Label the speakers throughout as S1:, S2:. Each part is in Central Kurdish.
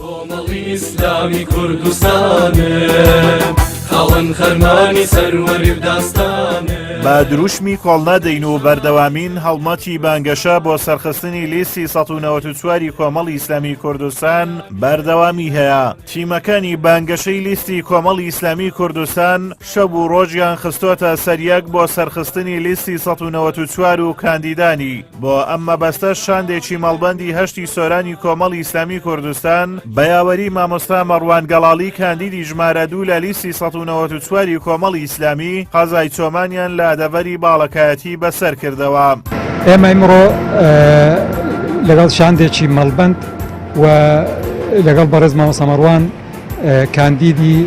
S1: کۆمەڵی ئیسلامی کوردستانم خاوەن خەرمانی سەروەری و داستانم.
S2: بە دروشمی کۆڵنادەین و بەردەوامین هەڵمەتی بانگەشە بۆ سەرخستنی لیستی 194 ی کۆمەڵی ئیسلامی کوردستان بەردەوامی هەیە. تیمەکانی بانگەشەی لیستی کۆمەڵی ئیسلامی کوردستان شەو و ڕۆژیان خستۆتە سەریەک بۆ سەرخستنی لیستی 194 و کاندیدانی. بۆ ئەم مەبەستەش شاندێکی مەڵبەندی هەشتی سۆرانی کۆمەڵی ئیسلامی کوردستان بە یاوەری مامۆستا مەڕوان گەڵاڵی کاندیدی ژمارە دوو لە لیستی 194 ی کۆمەڵی ئیسلامی قەزای چۆمانیان لە دەڤەری باڵەکایەتی بەسەر کردەوە.
S3: ئێمە ئیمڕۆ لەگەڵ شاندێکی مەڵبەند و لەگەڵ بەڕێز مامۆستا مەڕوان کاندیدی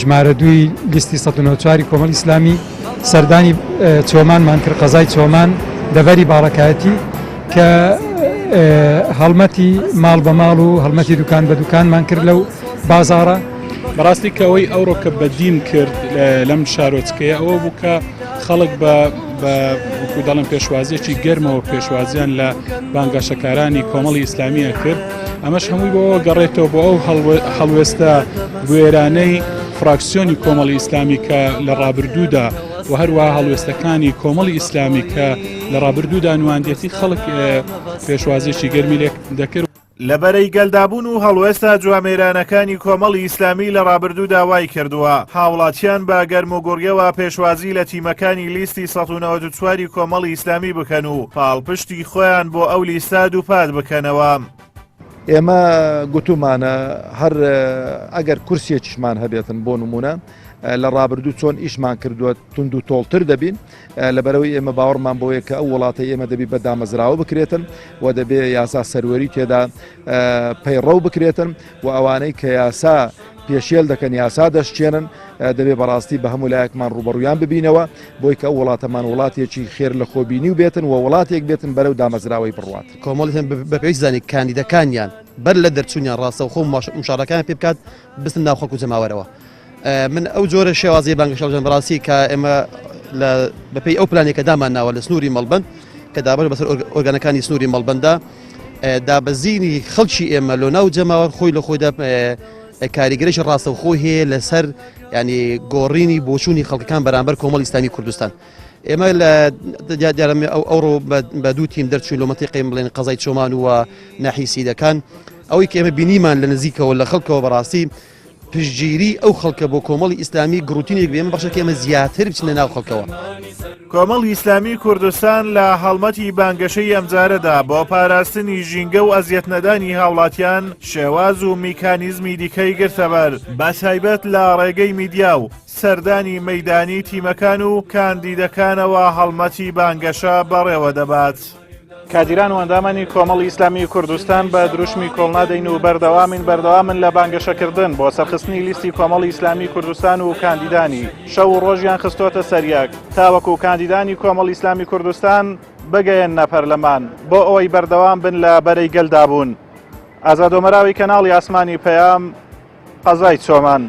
S3: ژمارە دووی لیستی 194 کۆمەڵی ئیسلامی سەردانی چۆمانمان کرد قەزای چۆمان دەڤەری باڵەکایەتی کە هەڵمەتی ماڵ بە ماڵ و هەڵمەتی دوکان بە دوکانمان کرد لەو بازاڕە.
S4: بەڕاستی کە ئەوەی ئەوڕۆ کە بەدیم کرد لەم شارۆچکەیە ئەوە بوو کە خەڵک بە وەکو دەڵێن پێشوازیەکی گەرمەوە پێشوازیان لە بانگەشەکارانی کۆمەڵی ئیسلامیە کرد ئەمەش هەمووی بۆ گەڕێتەوە بۆ ئەو هەڵوێستە بوێرانەی فراکسیۆنی کۆمەڵی ئیسلامی کە لە ڕابردوودا و هەروەها هەڵوێستەکانی کۆمەڵی ئیسلامی کە لە ڕابردوودا نواندێتی خەڵک پێشوازیەکی گەرمی لێک دەکرد.
S2: لە بەرەی گەلدابوون و هەڵوێستە جوامێرانەکانی کۆمەڵی ئیسلامی لە ڕابردوودا وایکردووە هاوڵاتیان بە گەرموگوڕیەوە پێشوازی لە تیمەکانی لیستی 194 ی کۆمەڵی ئیسلامی بکەن و پاڵپشتی خۆیان بۆ ئەو لیستە دووپات بکەنەوە.
S5: ئێمە گوتومانە هەر ئەگەر کورسیەکیشمان هەبێتن بۆ نمونە لە ڕابردوو چۆن ئیشمان کردووە توند و تۆڵتر دەبین لەبەرەوەی ئێمە باوەڕمان بۆیە کە ئەو وڵاتە ئێمە دەبی بە دامەزراوە بکرێتن و دەبێ یاسا سەروەری تێدا پەیڕەو بکرێتن و ئەوانەی کە یاسا پێشێل دەکەن یاسا دەشچێنن دەبێ بەڕاستی بە هەموو لایەکمان ڕوبەڕویان ببینەوە بۆی کە ئەو وڵاتەمان وڵاتێکی خێر لە خۆبینی و بێتن و وڵاتێک بێتن بەرەو دامەزراوەی بڕوات.
S6: کۆمەڵی بە پێویست زانی کاندیدەکانیان بەر لە دەرچوونیان ڕاستەوخۆ مشاڕەکان پێ بکات بستن ناو خەڵک و جەماوەرەوە. من ئەو جۆرە شێوازی بانگەشە بژەن بەڕاستی کە ئێمە لە بەپێی ئەو پلانێک کە دامان ناوە لە سنووری مەڵبند کە دابەش بەسەر ئۆرگانەکانی سنووری مەڵبندا دابەزینی خەڵکی ئێمە لۆ ناو جەماوەر خۆی لە خۆیدا کاریگەرێکی ڕاستەوخۆی هەیە لەسەر ینی گۆڕینی بۆچوونی خەڵکەکان بەرامبەر کۆمەڵی ئیسلامی کوردستان. ئێمە لە دیارە ئەو ئەوڕۆ بە دوو تیم دەرچوین لۆ مەنتیقەی بڵێن قەزای چۆمان و ناحیەی سیدەکان ئەوەی کە ئێمە بینیمان لە نزیکەوە لە خەڵکەوە بەڕاستی پشتگیری ئەو خەڵکە بۆ کۆمەڵی ئیسلامی گڕوتینێک بێ ئێمە بەخشەکە ئێمە زیاتر بچنە ناو خەڵکەوە.
S2: کۆمەڵی ئیسلامی کوردستان لە هەڵمەتی بانگەشەی ئەمجارەدا بۆ پاراستنی ژینگە و ئەزیەتنەدانی هاوڵاتیان شێواز و میکانیزمی دیکەی گرتەبەر بەتایبەت لە ڕێگەی میدیا و سەردانی مەیدانی تیمەکان و کاندیدەکانەوە هەڵمەتی بانگەشە بەڕێوەدەبات. کادیران و ئەندامانی کۆمەڵی ئیسلامی کوردستان بە دروشمی کۆڵنادەین و بەردەوامین بەردەوامن لە بانگەشەکردن بۆ سەرخستنی لیستی کۆمەڵی ئیسلامی کوردستان و کاندیدانی شەو و ڕۆژیان خستۆتە سەریەک تاوەکو کاندیدانی کۆمەڵی ئیسلامی کوردستان بگەیەننە پەرلەمان بۆ ئەوەی بەردەوام بن لە بەرەی گەلدا بوون. ئازاد ئۆمەراوی کەناڵی ئاسمانی پەیام قەزای چۆمان.